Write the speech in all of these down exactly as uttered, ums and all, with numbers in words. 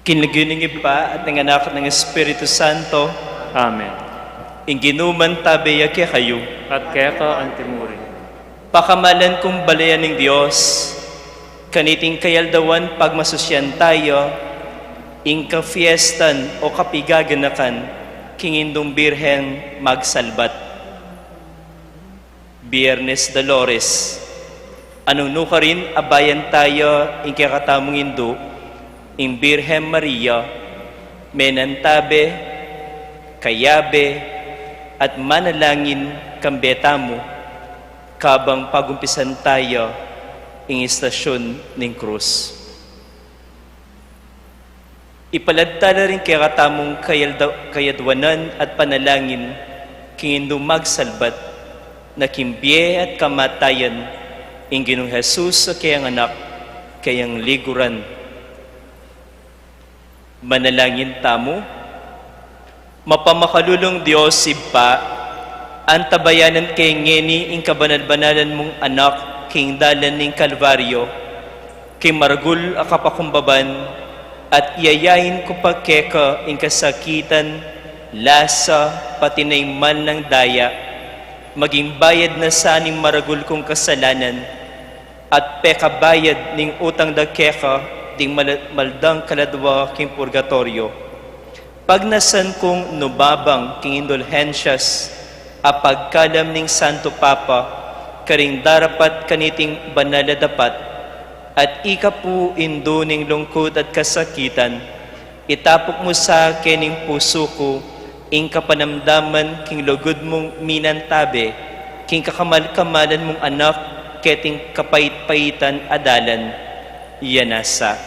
King lagyu ning Ibpa, at ning Anak, at ning Espiritu Santo. Amen. Ing Ginu mantabe ya kekayu. At keka antimurin. Pakamalan kung balayan ning Dios, kaniting kayaldawan pagmasusyan tayu, ing kafiestan o kapigaganakan king Indung Birhen magsalbat. Biernes Dolores. Nung nukarin abayan tayu ing kekatamung Indu, ing Birhen Maria, menantabe, kayabe, at manalangin kambe tamu, kabang pagumpisan tayu ing estasyun ning krus. Ipalad tala ring kekatamung kayalda-, kayadwanan at panalangin king Indung magsalbat, na king bie at kamatayan, ing Ginung Jesus a keyang Anak, keyang liguran. Manalangin tamu. Mapamakalulung Dios Ibpa, antabayanan ke ngeni ing kabanal-banalan mung Anak king dalan ning Kalbaryo, king maragul a kapakumbaban, at iyayain ku pa keka ing kasakitan, lasa, pati na ing mal nang daya, maging bayad na sa ning maragul kung kasalanan, at pekabayad ning utang da keka ding mal-, maldang kaladwa king purgatoryo. Pagnasan kung numabang king indulhensyas a pagkalam ning Santo Papa karing darapat kaniting banal a dapat, at ika pu Indu ning lungkut at kasakitan, itapuk mu sa kening pusu ku ing kapanamdaman king lugud mung minantabe king kakamal-kamalan mung Anak keting kapait-paitan a dalan. Iya na sa.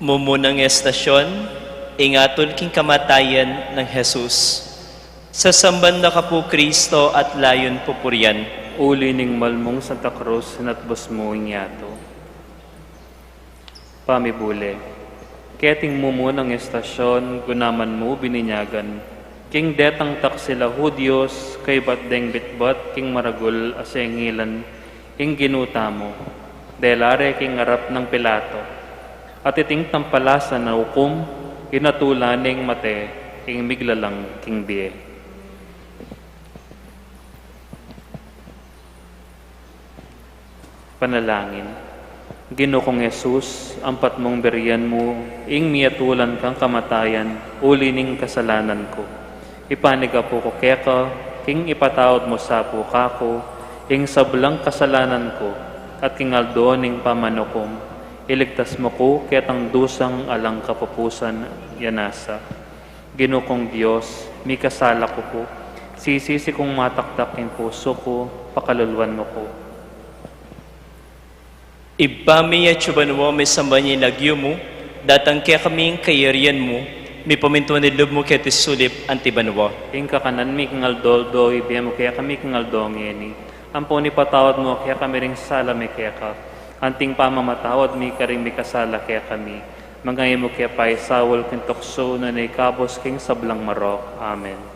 Mumunang estasyon, ing atul king kamatayan nang Jesus. Sasamban da ka pu Kristo at layun pupurian. Uli ning mal mung Santa Cruz, sinatbus mu ing yatu. Pamibule. Keting mumunang estasyon, gunaman mu bininyagan king detang taksi la hu Dios, kaybat deng bitbat king maragul a sengilan ing Ginu tamu, dela re king arap nang Pilato, at iting tampalasan a ukum, inatulan neng mate ing miglalang king bie. Panalangin. Ginu kung Jesus, ampat mung birian mu ing miatulan kang kamatayan uli ning kasalanan ku. Ipanyawad ku keka, king ipatawad mu sa pu kaku ing sablang kasalanan ku, at king aldo ning pamanukum, iligtas mu ku ketang dusang alang kapupusan. Iya na sa. Ginu kung Dios, mikasala ku pu. Sisisi kung mataktak ing pusu ku, pakaluluan mu ku. Ibpa mi, atsu ka banua, misamban ya ing lagyu mu, datang kekami ing kayarian mu, mipamintuan ing lub mu keti sulip anti banua. Ing kakanan mi king aldo-aldo ibie mu kekami king aldo ngeni. Ampon ipatawad mu kekami ring sala mi keka, anti ing pamamatawad mi karing mikasala kekami. Manga e mu ke paisaul king tuksu, nune ikabus king sablang marok. Amen.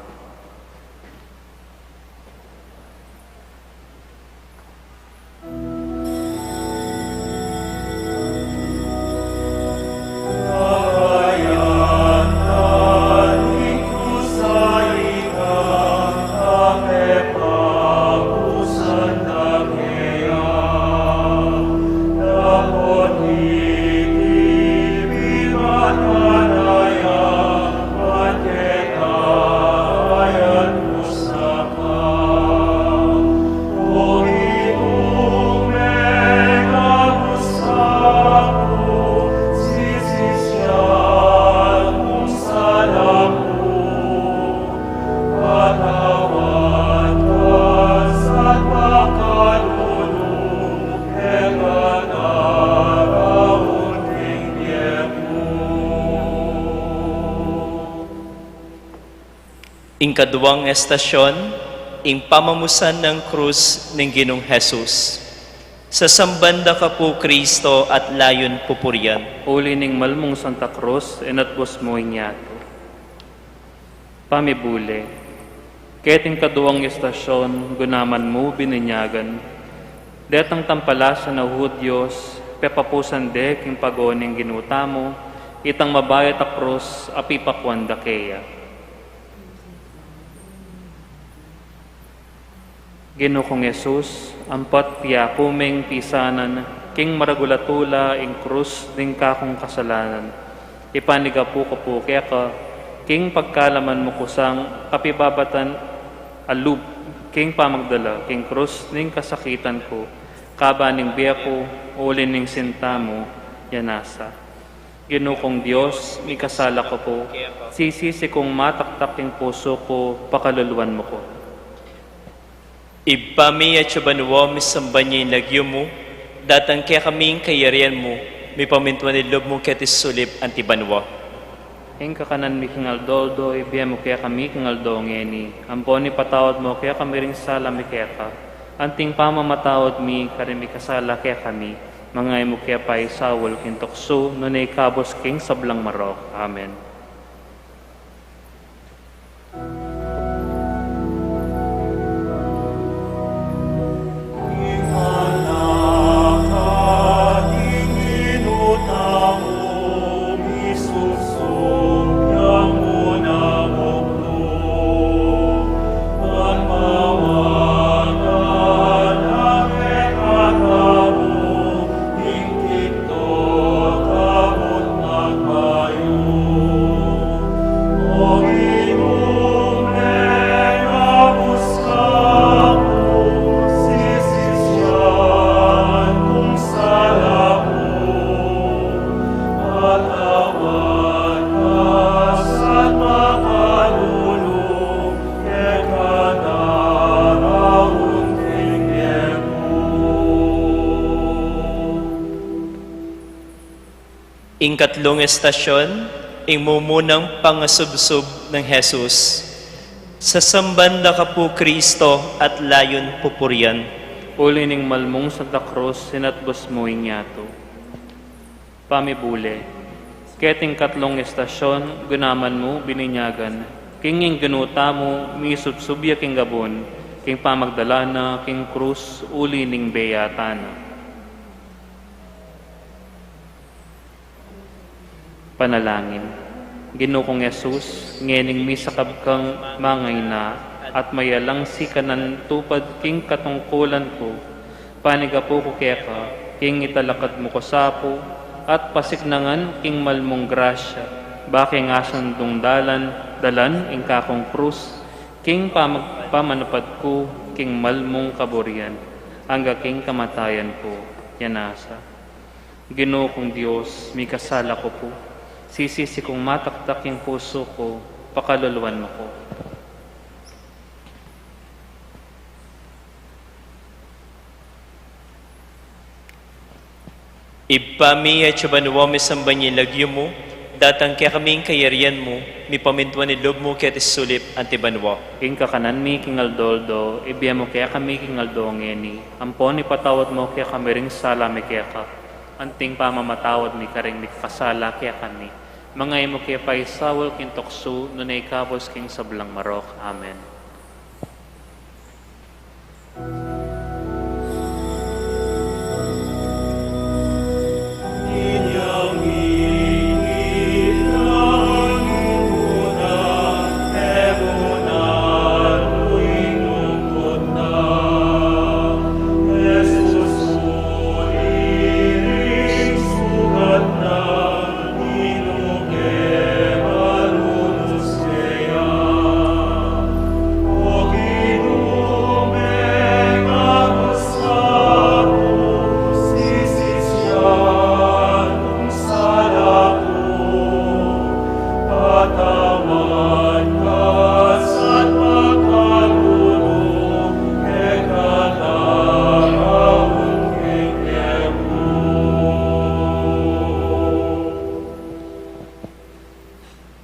Ing kaduang estasyon, ing pamamusan nang krus ning Ginung Jesus. Sasamban da ka pu, Kristo, at layun pupurian. Uli ning malmung Santa Cruz, inatbus mu ing yatu. Pamibule. Keting kaduang estasyon, gunaman mu bininyagan. Detang tampalasa na Hudyos, pepapusan de king pago ning Ginu tamu, itang mabayat a krus a pipakuan da keya. Ginu kung Jesus, ampat piyaku meng pisanan king maragul a tula ing krus ning kakung kasalanan. Ipanigapu ku pu keka king pagkalaman mu ku sang kapibabatan a lub king pamagdala king krus ning kasakitan ku, kaba ning bie ku, uli ning sinta mu, ya nasa. Ginu kung Dios, mikasala ku pu, sisisi kung mataktak ing pusu ku, pakaluluan mu ku. Ibpa mi, atsu ka banua, misamban ya ing lagyu mu, datang kekami ing kayarian mu, mipamintuan ing lub mu keti sulip anti banua. Ing kakanan mi king aldo-aldo, ibie mu kekami king aldo ngeni, ampon ipatawad mu kekami ring sala mi keka, anting pamamatawad mi karing mikasala kekami, manga e mu ke paisaul king tuksu, nune ikabus king sablang marok. Amen. Ing katlung estasyon, ing mumunang pangasubsub nang Jesus. Sasamban da ka pu, Kristo, at layun pupurian. Uli ning malmung Santa Cruz, inatbus mu ing yatu. Pamibule. Keting katlung estasyon, gunaman mu bininyagan, king ing Ginu tamu, misubsub ya king gabun, king pamagdala na king krus, uli ning beyatan na. Panalangin. Ginu kung Jesus, ngening misakab kang mangaina at mayalang sikanan tupad king katungkulan ku, panigapu ku keka, king italakad mu ku sa pu, at pasiknangan king malmung grasya, ba keng asandung dalan, dalan ing kakung krus, king pamag-, pamanupad ku, king malmung kaburian, angga king kamatayan ku, ya nasa. Ginu kung Dios, mikasala ku pu, sisisi kung mataktak ing pusu ku, pakaluluan mu ku. Ibpa mi, atsu ka banua, misamban ya ing lagyu mu, datang kekami ing kayarian mu, mipamintuan ing lub mu keti sulip anti banua. Ing kakanan mi king aldo-aldo, ibie mu kekami king aldo ngeni, ampon ipatawad mu kekami ring sala mi keka, anting pamamatawad mi karing mikakasala kekami. Manga e mu ke paisaul king tuksu, nune ikabus king sablang marok. Amen.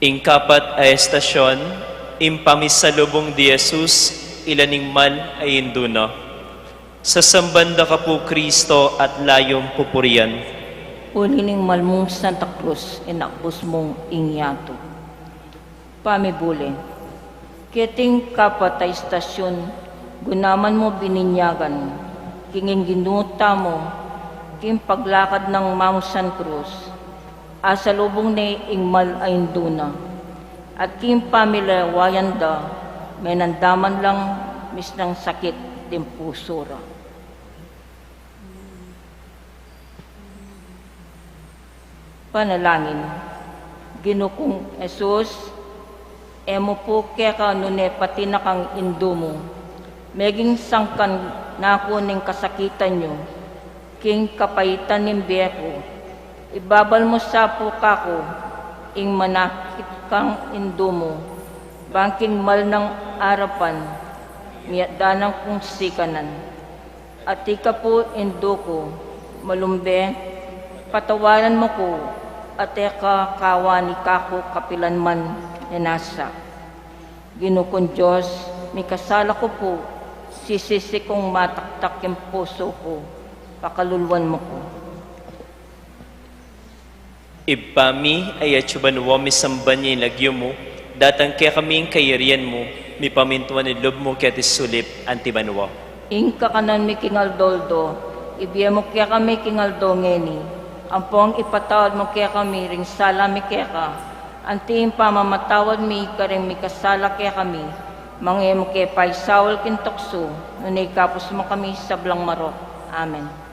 Ing kapat a estasyon, Ing pamisalubung di Jesus, ila ning mal a indu na. Sasamban da ka pu Kristo at layung pupurian. Uli ning mal mung Santa Cruz, inakbus mung ing yatu. Pamibule. Keting kapat a istasyun, gunaman mu bininyagan, king ing Ginu tamu, king paglakad nang mamusan krus, asalubung ne ing mal a indu na. At king pamilewayan da, menandaman lang misnang sakit ding pusu ra. Panalangin. Ginu kung Jesus, e mu pu keka nune pati na kang indu mu. Meging sangkan na ku ning kasakitan yu, king kapaitan ning bie ku. Ibabal mu sa pu kaku, ing manakit kang indu mu, bang king mal nang arapan, miatdanan kung sikanan. At ika pu, indu ku, malumbe, patawaran mu ku, at e ka kawani kaku kapilan man, nenasa. Ginu kung Dios, mikasala ku pu, sisisi kung mataktak ing pusu ku, pakaluluan mu ku. Ibpa mi, a atsu banua, misamban ya ing lagyu mu, datang kekami ing kayarian mu, mipamintuan ing lub mu keti sulip anti banua. Ing kakanan mi king aldo-aldo, ibie mu kekami king aldo ngeni, ampong ipatawad mu kekami ring sala mi keka, anti ing pamamatawad mi karing mikasala kekami, manga e mu ke paisaul king tuksu, nune ikabus mu kami sablang marok. Amen.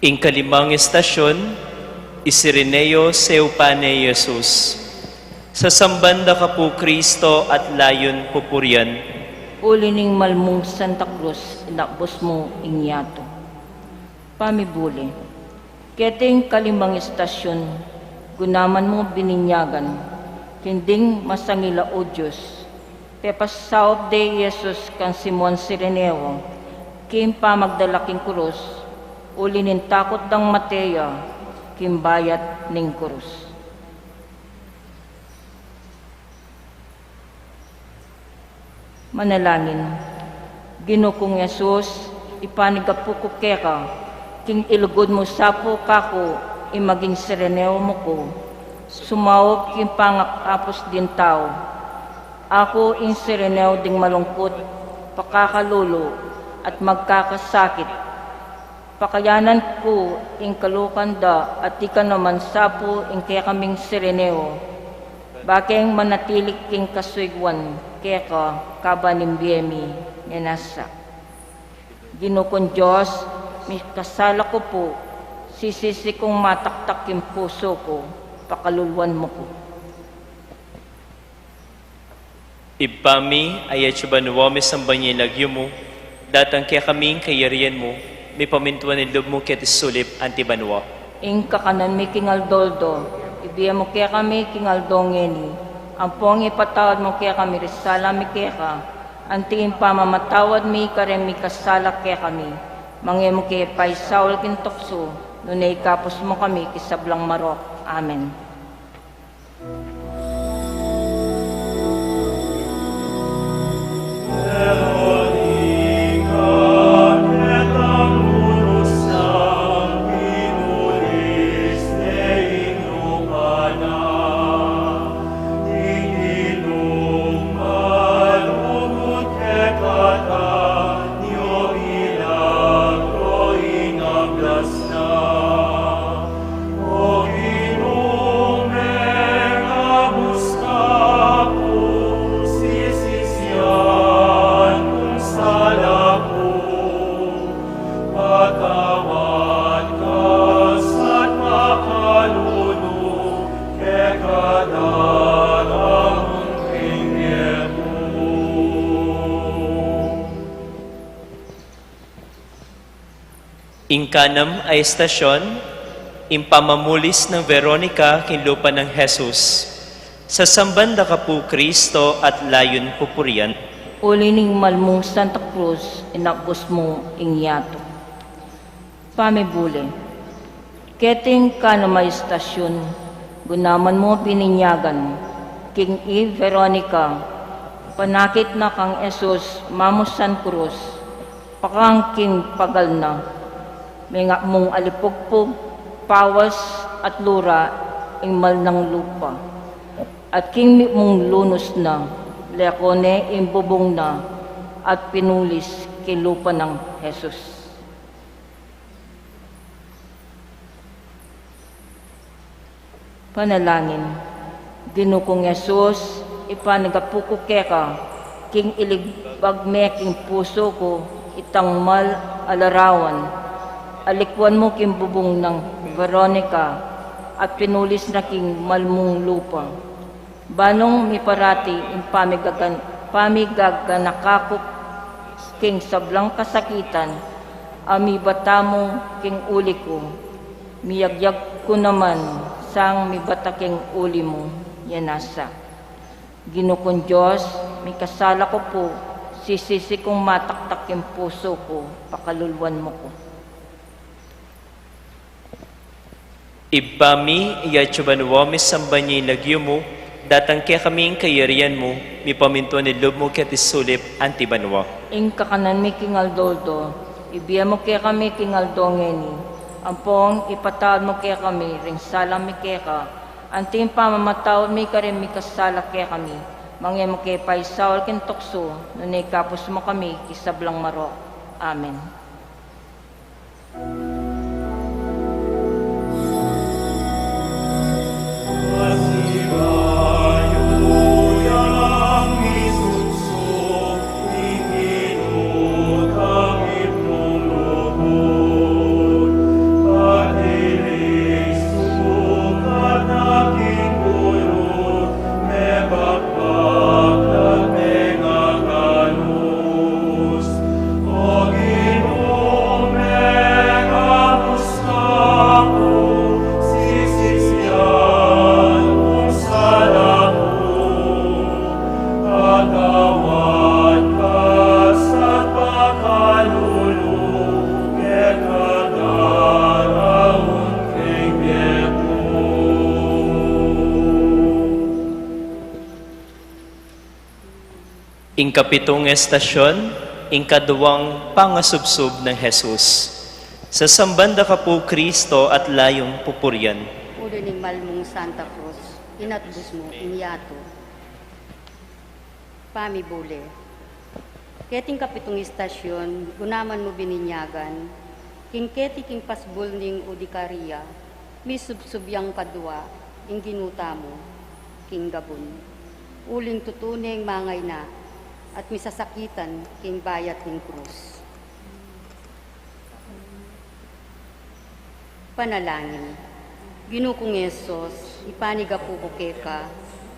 Ing kalimang estasyun, i Cireneo, seupa ne i Jesus. Sasamban da ka pu Kristo at layun pupurian. Uli ning mal mung Santa Cruz, inakbus mu ing yatu. Pamibule. Keting kalimang estasyun, gunaman mu bininyagan, king ding masangil a udyus, pepasaup de i Jesus kang Simon Cireneo, king pamagdala king krus, uli ning takut dang mate ya, king bayat ning krus. Manalangin. Ginu kung Jesus, ipanigapu ku keka, king ilugud mu sa pu kaku, ing maging Cireneo mu ku, sumaup king pangakapus ding tau. Aku ing Cireneo ding malungkut, pakakalulu, at magkakasakit. Pakayanan ku ing kalukan da, at ika naman sa pu ing kekaming Cireneo. Bakeng manatili king kasuyguan keka kaban ning bie mi, nenasa. Ginu kung Dios, mikasala ku pu, sisisi kung mataktak ing pusu ku, pakaluluan mu ku. Ibpa mi, a atsu banua, misamban ya ing lagyu mu, datang kekami ing kayarian mu, mipamintuan ing lub mu keti sulip anti banua. Ing kakanan mi king aldo-aldo, ibie mu kekami king aldo ngeni, ampong ipatawad mu kekami ring sala mi keka, anti ing pamamatawad mi karing mikasala kekami, manga e mu ke paisaul king tuksu, nune ikabus mu kami king sablang marok. Amen. Ing kanam a estasyun, ing pamamulis nang Veronica king lupa nang Jesus. Sasamban da ka pu Kristo at layun pupurian. Uli ning mal mung Santa Cruz, inakbus mu ing yatu. Pamibule. Keting kanam a estasyun, gunaman mu bininyagan king i Veronica, panakit na kang Jesus mamusan krus, pakang king pagal na, mengak mung alipugpug, pawas at lura ing mal nang lupa. At king mitmung lunus na, leko ne ing bubung na, at pinulis king lupa nang Jesus. Panalangin. Ginu kung Jesus, ipanigapu ku keka, king ilibag me king pusu ku itang mal a larawan. Alikuan mu king bubung nang Veronica, at pinulis na king mal mung lupa. Banung miparati ing pamigagan-, pamigaganaka ku king sablang kasakitan, a mibata mu king uli ku. Miyagyag ku naman sang mibata king uli mu, ya nasa. Ginu kung Dios, mikasala ku pu, sisisi kung mataktak king pusu ku, pakaluluan mu ku. Ibpa mi, iya atsu banua, misamban ya ing lagyu mu, datang kekami ing kayarian mu, mipamintuan ing lub mu keti sulip anti banua. Ing kakanan mi king aldo-aldo, ibie mu kekami king aldo ngeni, ampong ipatawad mu kekami ring sala mi keka, anti ing pamamatawad mi karing mikasala kekami, manga e mu ke paisaul king tuksu, nune ikabus mu kami king sablang marok. Amen. Ing kapitung estasyun, ing kaduang pangasubsub nang Jesus. Sasamban da ka pu Kristo at layung pupurian. Uli ning mal mung Santa Cruz, inatbus mu ing yatu. Pamibule. Keting kapitung estasyun, gunaman mu bininyagan, king keti king pasbul ning Udikaria, misubsub yang kadua, ing Ginu tamu, king gabun. Uling tutu neng mangaina, at misasakitan king bayat ning krus. Panalangin. Ginu kung Jesus, ipanigapu ku keka,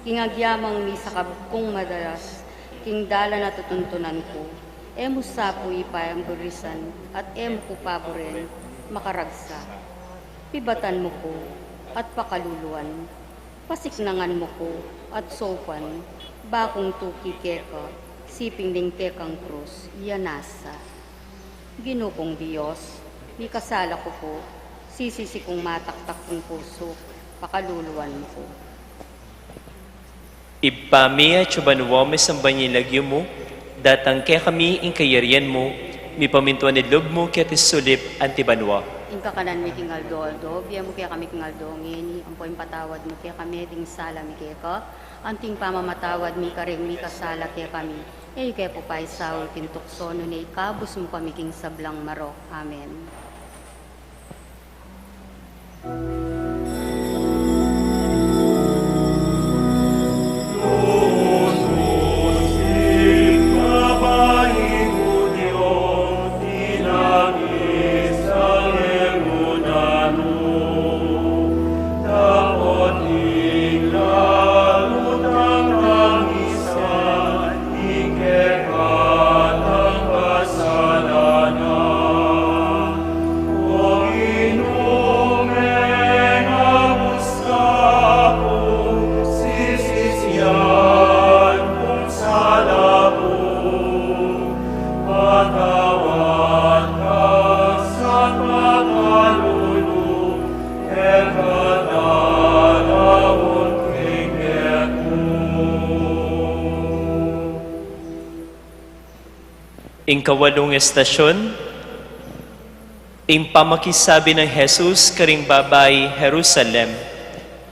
king agyamang misakab kung madalas, king dalan a tutuntunan ku, e mu sa pu ipamburisan, at e mu ku paburen makaragsa. Pibatan mu ku, at pakaluluan. Pasiknangan mu ku at saupan, ba kung tuki keka, siping ning kekang krus, ya nasa. Ginu kung Dios, mikasala ku pu, sisisi kung mataktak king pusu, pakaluluan mu ku. Ibpa mi, atsu banua, misamban ya ing lagyu mu, datang kekami ing kayarian mu, mipamintuan ing lub mu keti sulip anti banua. Ing kakanan mi king aldo-aldo, ibie mu kekami king aldo ngeni, ampon ipatawad mu kekami ding sala mi keka, anti ing pamamatawad mi karing mikasala kekami. E yu ke pu paisaul king tuksu, nune ikabus mu kami king sablang marok. Amen. Patawad ka sa pakalulu, e ka daraun king geku. Ing kawalung estasyun, ing pamakisabi nang Jesus karing babaing Jerusalem,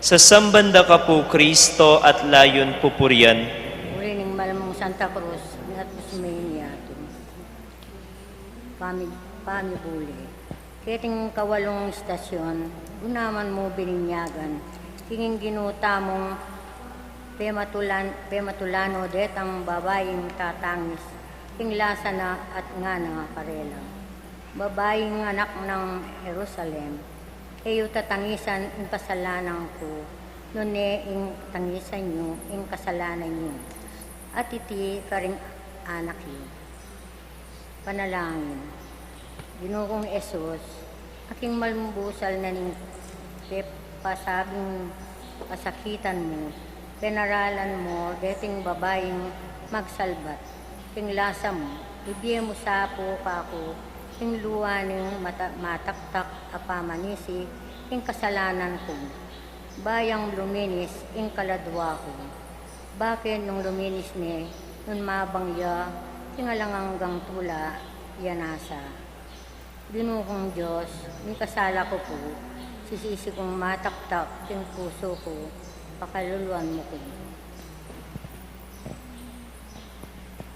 "Sasamban da ka pu, Kristo, at layun pupurian." Uli ning mal mung Santa Cruz, inatbus me ing yatu. Pami-, pamibule. Keting kawalung estasyun, gunaman mu bininyagan king Ginu tamung pematulan, pematulanu detang babaing tatangis king lasa na at ngana karela, "Babaing anak nang Jerusalem, e yu tatangisan ing kasalanan ku, nune ing tangisan yu ing kasalanan yu, at iti karing anak yu." Panalangin. Ginu kung Jesus, aking malmubusal na ning pepasabing kasakitan mu, penaralan mu deting babaing magsalbat king lasa mu, ibie mu sa pu kaku ing lua ning mata-, mataktak a pamanisi king kasalanan ku, ba yang luminis ing kaladua ku. Bakit nung luminis ne, nung mabang ya king alang anggang tula, ya nasa. Ginu kung Dios, mikasala ku pu, sisisi kung mataktak king pusu ku, pakaluluan mu ku.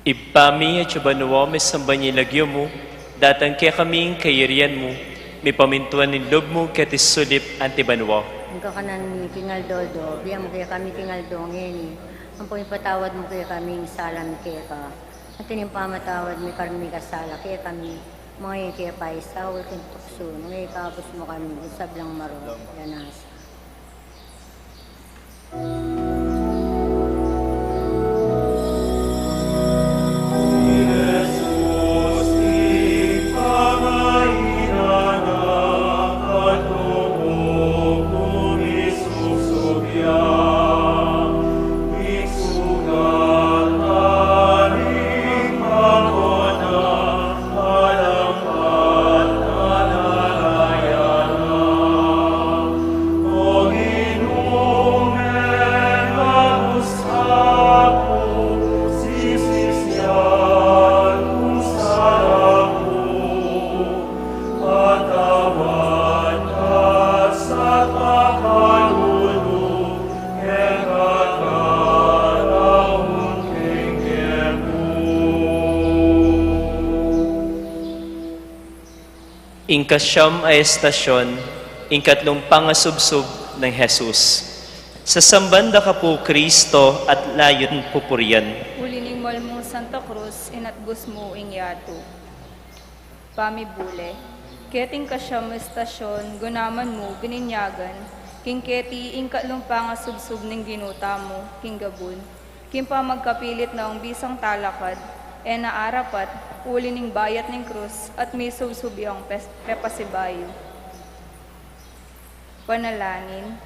Ibpa mi, atsu ka banua, misamban ya ing lagyu mu, datang kekami ing kayarian mu, mipamintuan ing lub mu keti sulip anti banua. Ing kakanan mi king aldo-aldo, ibie mu kekami king aldo ngeni, ampon ipatawad mu kekami ing sala mi keka, anti ning pamatawad mi karing mikasala kekami, manga e mu ke paisaul king tuksu, nune ikabus mu kami king sablang marok, ya nasa. Ing kasyam a estasyun, ing katlung pangasubsub nang Jesus. Sasamban da ka pu, Kristo, at layun pupurian. Uli ning mal mung Santa Cruz, inatbus mu ing yatu. Pamibule. Keting kasyam a estasyun, gunaman mu bininyagan king keti ing katlung pangasubsub ning Ginu tamu king gabun. King pamagkapilit na ing bisang talakad, e na arapat, uli ning bayat ning krus at misubsub yang pes-, pepasibayu. Panalangin.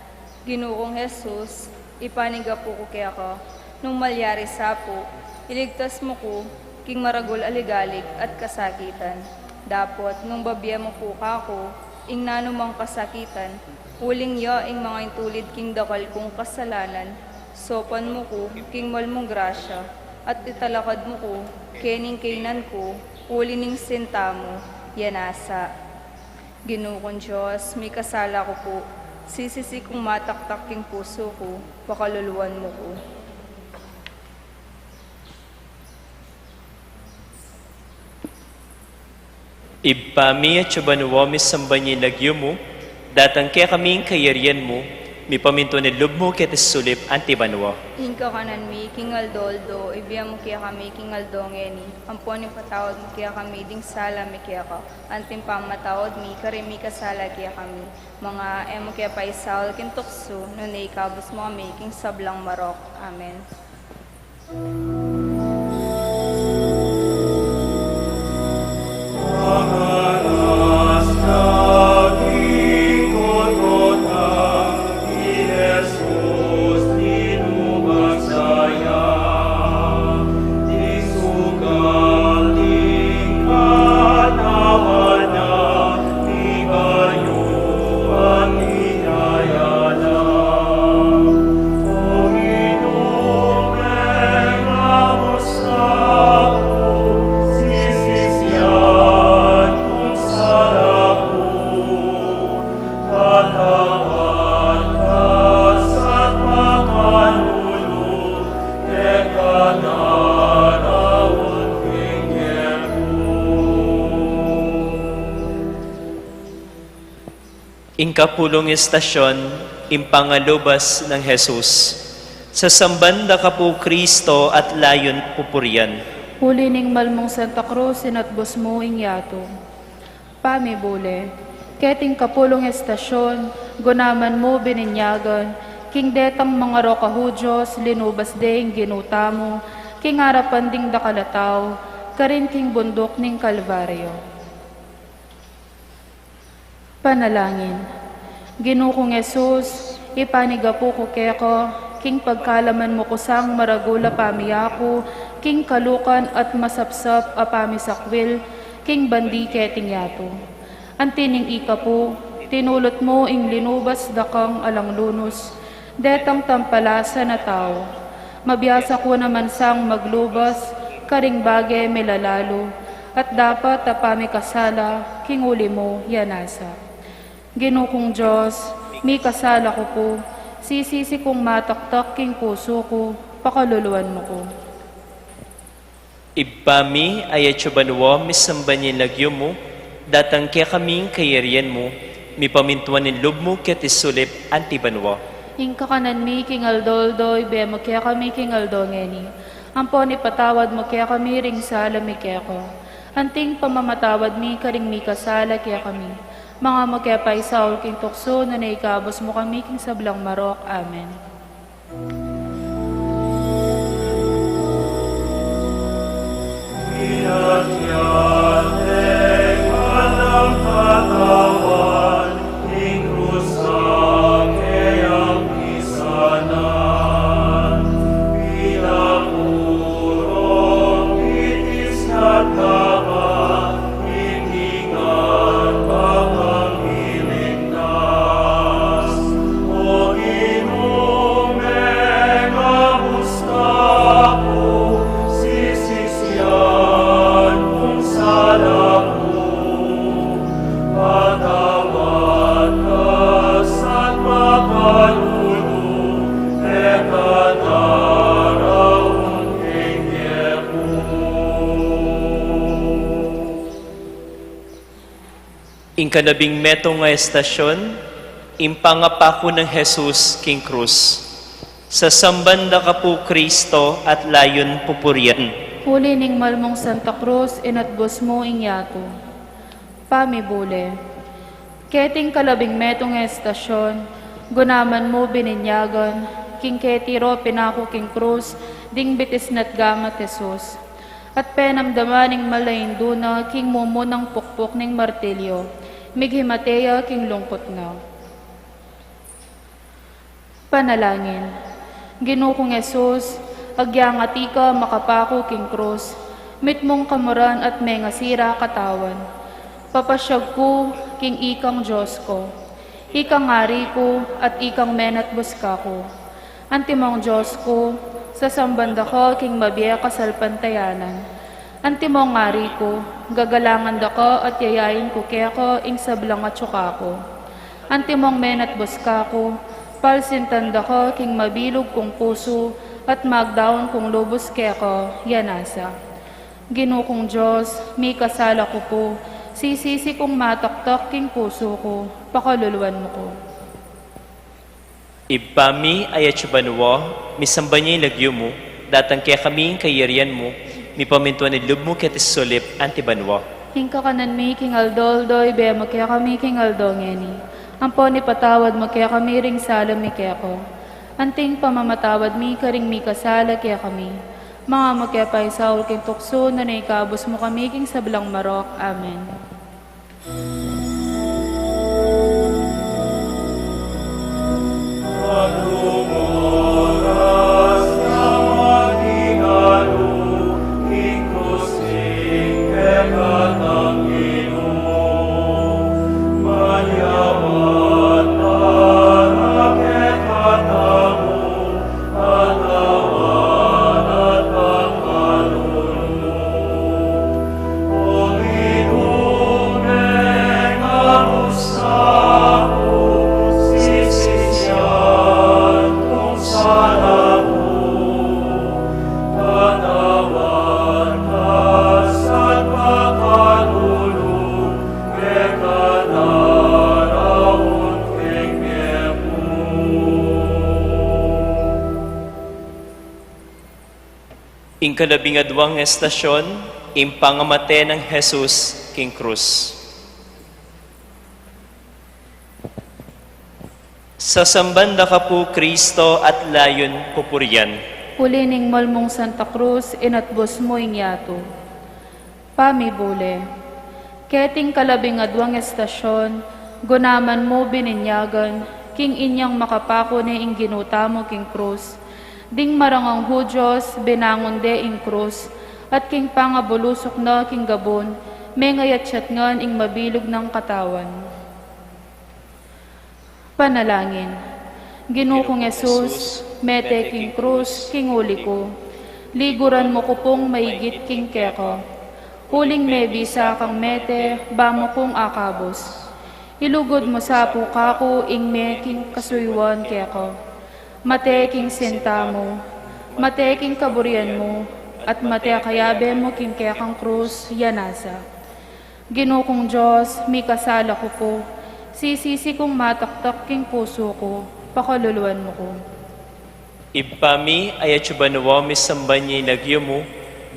Ginu kung Jesus, ipanigapu ku keka, nung malyari sa pu, iligtas mu ku king maragul a ligalig at kasakitan. Dapot nung babie mu pu kaku ing nanumang kasakitan, uling ya ing manga intulid king dakal kung kasalanan, saupan mu ku king mal mung grasya, at italakad mu ku kening kainan ku, uli ning sinta mu, ya nasa. Ginu kung Dios, mikasala ku pu, sisisi kung mataktak king pusu ku, pakaluluan mu ku. Ibpa mi, atsu ka banua, misamban ya ing lagyu mu, datang kekami ing kayarian mu, mipamintuan ing lub mu keti sulip anti banua. Ing kakanan mi king aldo-aldo, ibie mu kekami king aldo ngeni, ampon ipatawad mu kekami ding sala mi keka, anti ing pamamatawad mi karing mikasala kekami. Manga e mu ke paisaul king tuksu, nune ikabus mu kami king sablang marok. Amen. Ing kapulung estasyon, ing pangalubas nang Jesus. Sasamban da ka pu, Kristo, at layun pupurian. Uli ning malmung Santa Cruz, inatbus mu ing yatu. Pamibule. Keting kapulung estasyon, gunaman mu bininyagan king detang mangarok a Hudyos, linubas de ing Ginu tamu king arapan ding dakal a tau, karin king bunduk ning Kalbaryo. Panalangin. Ginu kung Jesus, ipanigapu ku keka king pagkalaman mu ku sang maragul a pamiyaku king kalukan at masapsap a pamisakwil king bandi keting yatu. Anti ning ika pu, tinulut mu ing linubas dakang alang lunus, detang tampalasan a tau. Mabiasa ku naman sang maglubas karing bage milalalu, at dapat a pamikasala king uli mu ya nasa. Ginu kung Dios, mikasala ku pu, sisisi kung mataktak king pusu ku, pakaluluan mu ku. Ibpa mi, atsu ka banua, misamban ya ing lagyu mu, datang kekami ing kayarian mu, mipamintuan ing lub mu keti sulip anti banua. Ing kakanan mi king aldo-aldo, ibie mu kekami king aldo ngeni. Ampon ipatawad mu kekami ring sala mi keka, anting pamamatawad mi karing mikasala kekami. Manga mu ke paisaul king tuksu, nune ikabus mu kami king sablang marok. Amen. Ing kalabing metung a estasyon, ing pangapaku nang Jesus king krus. Sasamban da ka pu, Kristo, at layun pupurian. Uli ning malmung Santa Cruz, inatbus mu ing yatu. Pamibule. Keting kalabing metung a estasyon, gunaman mu bininyagan king keti ro pinaku king krus ding bitis na't gamat Jesus. At penamdaman ning malaindu na king mumunang pukpuk ning martilyo, mighimate ya king lungkut na. Panalangin. Ginu kung Jesus, agyang atika makapaku king krus, mitmung kamuran at mengasira katawan. Papasyag ku king ikang Dios ku, ikang Ari ku, at ikang menatbus kaku. Antimong Dios ku, sasamban da ka king mabie kasalpantayanan. Antimong Ari ku, gagalangan da ka at yayain ku keka ing sablang atsu kaku. Antimong menatbus kaku, palsintan da ka king mabilug kung pusu at magdaun kung lubus keka, ya nasa. Ginu kung Dios, mikasala ku pu, sisisi kung mataktak king pusu ku, pakaluluan mu ku. Ibpa mi, atsu ka banua, misamban ya ing lagyu mu, datang kekami ing kayarian mu, mipamintuan ing lub mu keti sulip anti banua. Ing kakanan mi king aldo-aldo, ibie mu kekami king aldo ngeni. Ampon ipatawad mu kekami ring sala mi keka, anting pamamatawad mi karing mikasala kekami. Manga mu ke paisaul king tuksu, nune ikabus mu kami king sablang marok. Amen. Kalabing adwang estasyon, ing pangamate nang Jesus king krus. Sasamban da ka pu, Kristo, at layun pupurian. Uli ning malmung Santa Cruz, inatbus mu ing yatu. Pamibule. Keting kalabing adwang estasyon, gunaman mu bininyagan, king inyang makapaku ne ing Ginu tamu king krus. Ding marangang Hudyos, binangun de ing krus, at king pangabulusuk na king gabun, mengayatyat ngan ing mabilug nang katawan. Panalangin. Ginu kung Jesus, mete king krus, king uli ku. Liguran mu ku pung maigit king keka. Uling mebisa kang mete, ba mu kung akabus. Ilugud mu sa pu kaku ing me king kasuyuan keka. Mate king sinta mu, mate king kaburian mu, at mate kayabe mu king kekang krus, ya nasa. Ginu kung Dios, mikasala ku pu, sisisi kung mataktak king pusu ku, pakaluluan mu ku. Ibpa mi, atsu ka banua, misamban ya ing lagyu mu,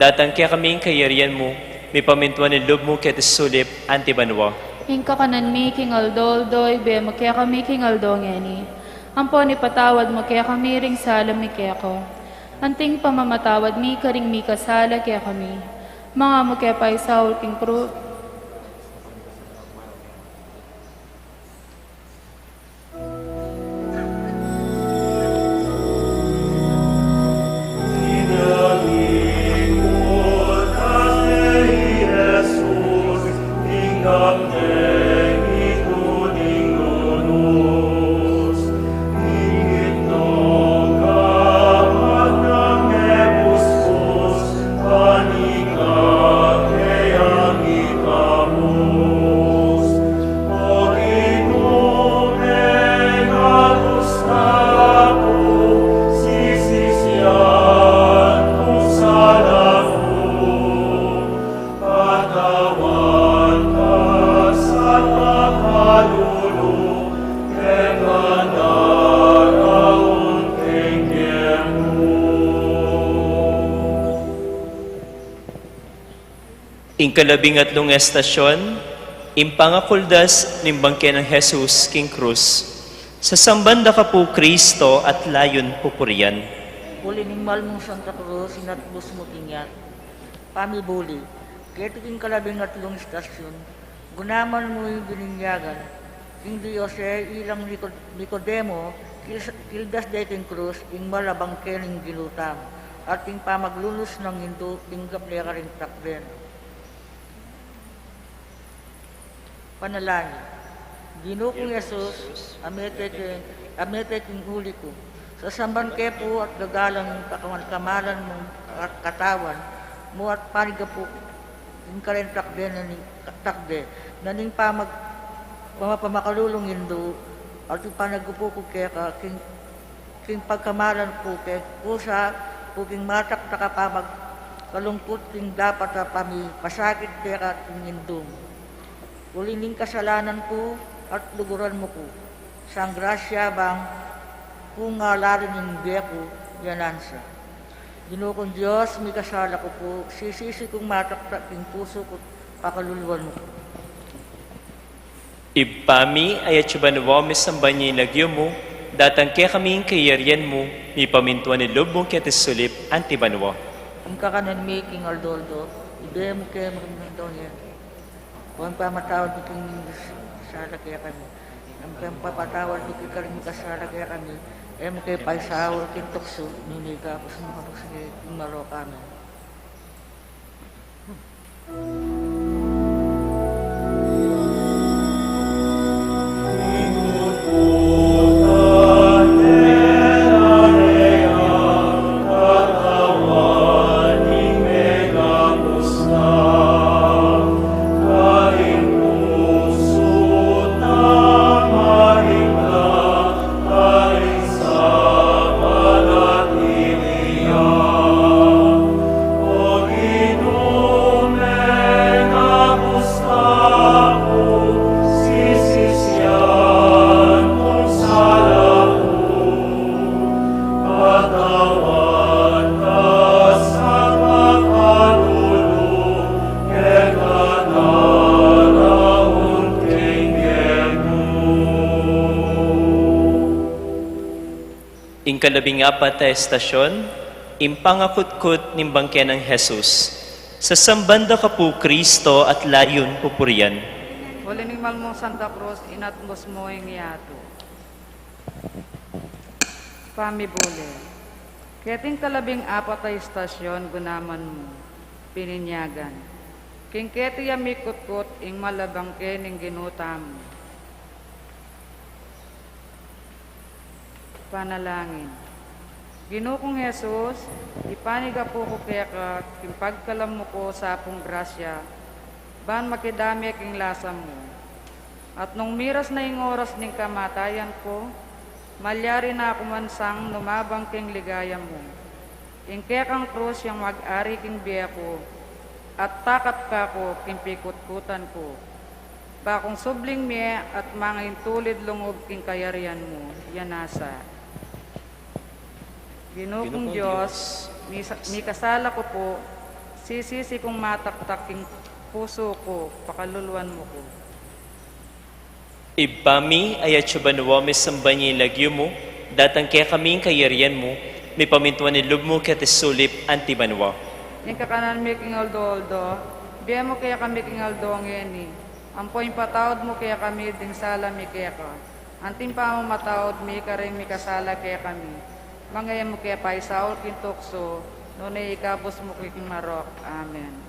datang kekami ing kayarian mu, mipamintuan ing lub mu keti sulip anti banua. Ing kakanan mi king aldo-aldo, ibie mu kekami king aldo ngeni. Ampon ipatawad mu kekami ring sala mi keka. Anting pamamatawad mi karing mikasala kekami. Manga mu ke paisaul king kru- Ing kalabing atlung estasyon, ing pangakuldas ning bangke nang Jesus king krus. Sasamban da ka pu, Kristo, at layun pupurian. Uli ning malmung Santa Cruz, inatbus mu king yatu. Pamibuli. Keti king kalabing atlung estasyon, gunaman mu ing bininyagan, king Dios e ilang Nico-, Nicodemo, kil-, kildas de king krus, ing mal a bangke ning Ginu tamu, at ing pamaglulus nang Indu, tinggap de karing takbe na. Panalangin. Ginu kung Jesus, a mete king, a mete king uli ku. Sasamban ke pu at gagalang ing pakamalan mung ka-, katawan mu at panigapu ing karin takbe na ning, takbe na ning pamag-, pamapamakalulung Indu, at ing panagupu ku keka king king pagkamalan ku keng kusa ku king mataktak a pamagkalungkut king dapat a pamipasakit keka king Indu mu. Uli ning kasalanan ku at luguran mu ku. Sang grasya bang ku ngalarin ing bie ku, yanan sa. Ginu kung Dios, mikasala ku pu, sisisi kung mataktak king pusu ku, pakaluluan mu ku. Ibpa mi, atsu ka banua, misamban ya ing lagyu mu, datang kekami ing kayarian mu, mipamintuan ing lub mu keti sulip anti banua. Ing kakanan mi king aldo-aldo, ibie mu kekami king aldo ngeni. Ampon pamatawad mu king sala kekami, ampon pepatawad mi king karing mikasala kekami, e mu ke paisaul king tuksu, nune ikabus mu kami king marok. Amen. Kalabing apat a estasyon, ing pangakutkut ning bangke nang Jesus. Sasamban da ka pu, Kristo, at layun pupurian. Uli ning mal mung Santa Cruz, inatbus mu ing yatu. Pamibule. Keting kalabing apat a estasyon, gunaman mu, pininyagan. King keti ya mikutkut ing mal a bangke ning Ginu tamu. Panalangin. Ginu kung Jesus, ipanigapu ku keka king pagkalam mu ku sapung grasya, ban makidame king lasa mu. At nung miras na ing oras ning kamatayan ku, malyari na ku man sang numabang king ligaya mu. Ing kekang krus yang mag-ari king bie ku, at takap ka ku king pikutkutan ku. Bakung subling mie at mangaintulid lungub king kayarian mu, ya nasa. Ginu kung Dios, misa-, mikasala ku pu, sisisi kung mataktak king pusu ku, pakaluluan mu ku. Ibpa mi, atsu ka banua, misamban ya ing lagyu mu, datang kekami ing kayarian mu, mipamintuan ing lub mu keti sulip anti banua. Ing kakanan mi king aldo-aldo, ibie mu kekami king aldo ngeni, ampo ipatawad mu kekami ding sala mi keka, anti ing pamamatawad mi karing mikasala kekami. Manga e mu ke paisaul king tuksu, nune ikabus mu ke king marok. Amen.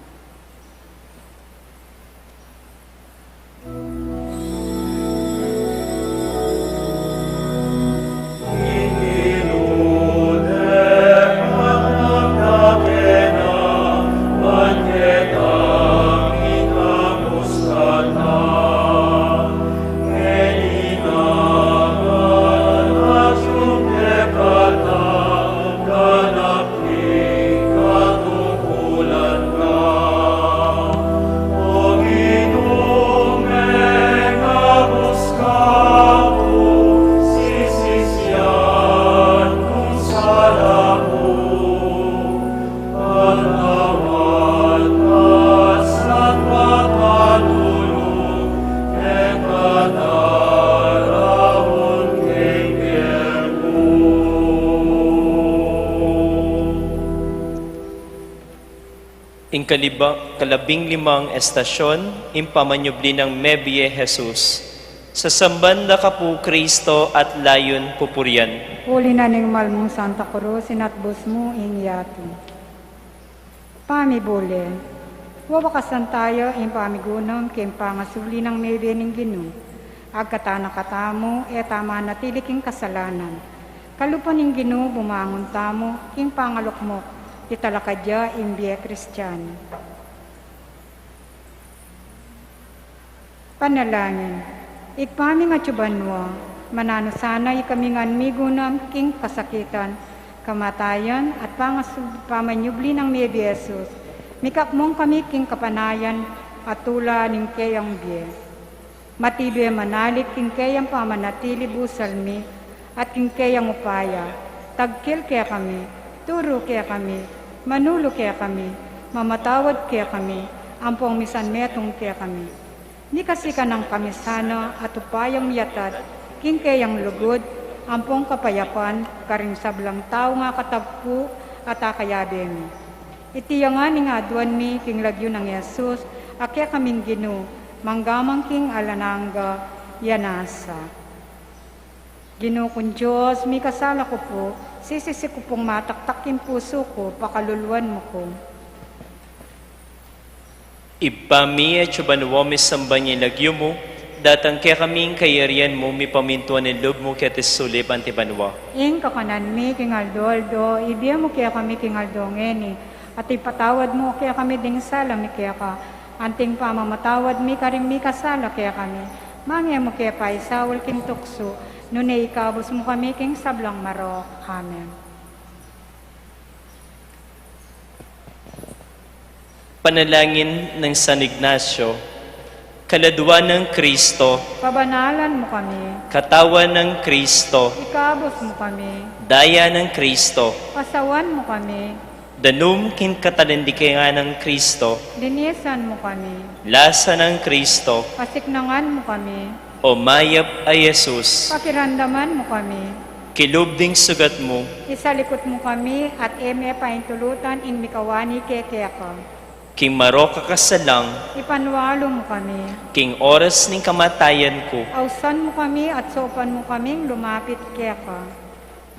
Ing kaliba-, kalabing limang estasyon, ing pamanyubli nang mebie Jesus. Sasamban da ka pu, Kristo, at layun pupurian. Uli na ning mal mung Santa Cruz, inatbus mu ing yatu. Pamibule. Wawakasan taya ing pamigunam king pangasubli nang mebie ning Ginu. Agkatan na katamu, e ta manatili king kasalanan. Kalupa ning Ginu, bumangun tamu king pangalukmuk, italakad ya ing bie Kristianu. Panalangin. Ibpa ming atsu ka banua, mananu sana ikami ngan migunam king kasakitan, kamatayan, at pangasu-, pamanyubli nang mebie Jesus, mikakmung kami king kapanayan at tula ning keyang bie. Matibe manalik king keyang pamanatili busal mi, at king keyang upaya, tagkil kekami, turu kekami, manulu kekami, mamatawad kekami, ampong misan metung kekami. Mikasikan kami sana at upayang miatad king keyang lugud ampong kapayapan karing sablang tau ngan katagpu at akayabe mi. Iti ya ngan ing aduan mi king lagyu nang Jesus, a kekaming Ginu, mangga man king alang angga. Ya nasa. Ginu kung Dios, mikasala ku pu, sisisi ku pung mataktak king pusu ku, pakaluluan mu ku. Ibpa mi, atsu ka banua, misamban ya ing lagyu mu, datang kekami ing kayarian mu, mipamintuan ing lub mu keti sulip anti banua. Ing kakanan mi king aldo-aldo, ibie mu kekami king aldo ngeni, at ipatawad mu kekami ding sala mi keka, anti ing pamamatawad mi karing mikasala kekami. Manga e mu ke paisaul king tuksu, nune ikabus mu kami king sablang marok. Amen. Panalangin nang San Ignacio. Kaladua nang Kristo. Pabanalan mu kami. Katawan nang Kristo. Ikabus mu kami. Daya nang Kristo. Pasawan mu kami. Danum king katalindikan nang Kristo. Linisan mu kami. Lasa nang Kristo. Pasiknangan mu kami. O mayap a Jesus. Pakiramdaman mu kami. Kilub ding sugat mu. Isalikut mu kami at e me paintulutan ing mikawani ke keka. King marok a kasalang. Ipanwalu mu kami. King oras ning kamatayan ku. Ausan mu kami at saupan mu kaming lumapit keka.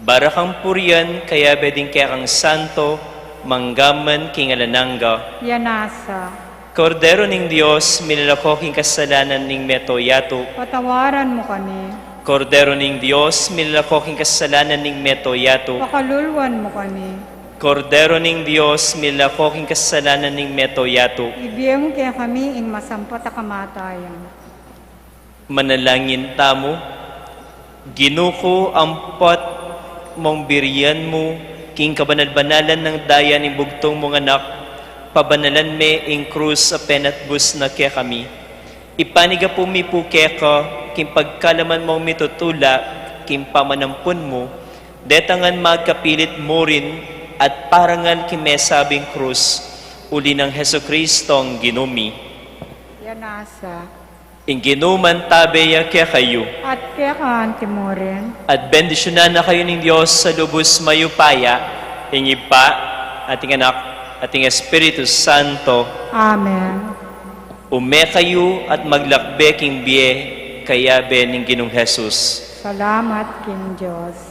Bara kang purian, kayabe ding kekang santo, mangga man king alang angga. Yanasa. Kordero ning Dios, milalako king kasalanan ning meto yatu. Patawaran mu kami. Kordero ning Dios, milalako king kasalanan ning meto yatu. Pakalulwan mu kami. Kordero ning Dios, milalako king kasalanan ning meto yatu. Ibie mu kekami ing masampat a kamatayan. Manalangin tamu. Ginu ku, ampon mung birian mu king kabanal-banalan nang daya ning bugtung mung Anak, pabanalan me ing krus a penatbus na kekami. Ipanyawad mi pu keka king pagkalaman mung mitutula king pamanampun mu, detang magkapilit murin at parangal king mesabing krus, uli nang Jesucristong Ginu mi. Yanasa. Ing Ginu mantabe ya kekayu. At keka anti murin. At bendisyunan na kayu ning Dios a lubus mayupaya, ing Ibpa, at ing Anak, at ing Espiritu Santo. Amen. Ume kayu at maglakbe king bie, kayabe ning Ginung Jesus. Salamat king Dios.